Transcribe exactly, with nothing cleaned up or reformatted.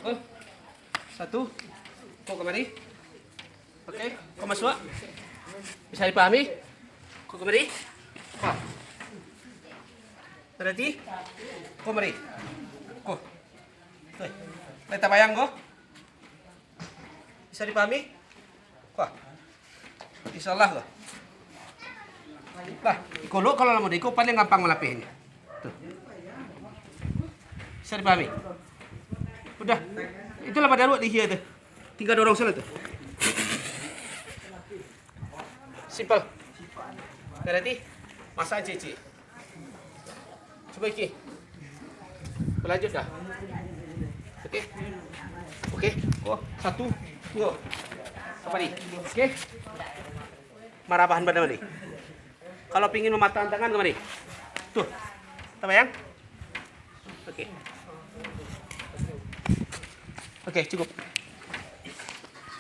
Ko. Satu. Ko kamari. Oke, ko masuak. Bisa dipahami? Ko kamari. Ko. Barati? Ko mari. Ko. Tuh. Lai tabayang ko? Bisa dipahami? Ko. Insyaallah ko. Lah, iko lo kalau lah model iko paling gampang malapehnyo. Tuh. Bisa dipahami? Udah. Itulah padaruak di hia tu. Tinggal dorong sana tu. Simple. Barati masak cici. Cubo iki. Balanjut dah. Oke. Oke. Oh, satu, duo. Kamari. Oke. Marabahan badan ni. Kalau pingin mamatahkan tangan kamari. Tuh. Tabayang? Oke. Oke, cukup.